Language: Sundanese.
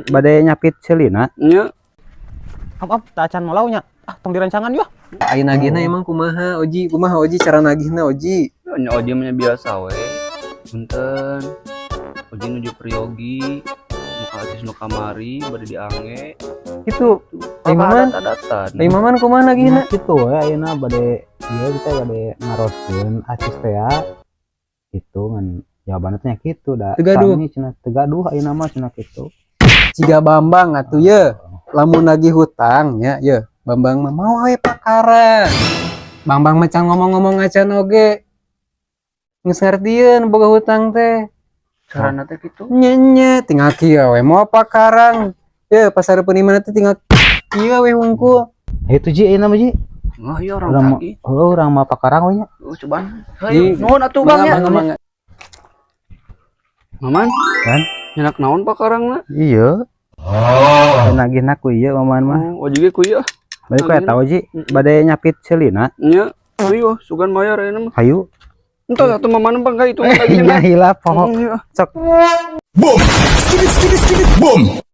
Bade nyapit ceulina. Nya. Am am teu acan molau nya. Ah, tong direncangan yeuh. Ayo nagihna emang kumaha, Oji? Kumaha, Oji, cara nagihna, Oji? Nya Oji mah biasa we. Punten. Oji nuju priyogi. Muka acis nu kamari bade diange. Itu. Ai Maman, Adat-adatan. ai Maman kumaha nagihna? Nah, kitu we ayeuna bade ieu kita bade naroskeun acis teh ya. Gitu ngan jawabanna teh nya kitu da. Teu gaduh. Sami cenah teu gaduh ayeuna mah cenah kitu. Ciga Bambang atuh ye. Lamun nagih hutang nya ye, Bambang mah mau we pakarang. Bambang mah can ngomong-ngomong acan oge. Geus ngartieun boga hutang teh. Carana teh kitu. Nya nya tinggal kieu we mau pakarang. Ye, pasar imah teh tinggal kieu we hungkul. Itu Ji ayeuna mah, Ji. Wah, iya orang Urang mah kaki. oh, urang mah pakarang we nya. Oh, cobaan. Ji. Hayu, nuhun atuh, Bang, ya. Mangga, mangga. Maman. Kan? Nyenak naon pakarangna? Iya. Oh. Nagihna ku ieu Maman mah. Oh, Oji ge ku ieu. Bade ku eta Oji, bade nyapit ceulina. Nya. Ayo, sugan bayar ayeuna mah. Hayu. Entah atuh Maman bang itu Nya lagi. hilap pokok. Iya. Sok. Boom! Skibidi skibidi skibidi boom!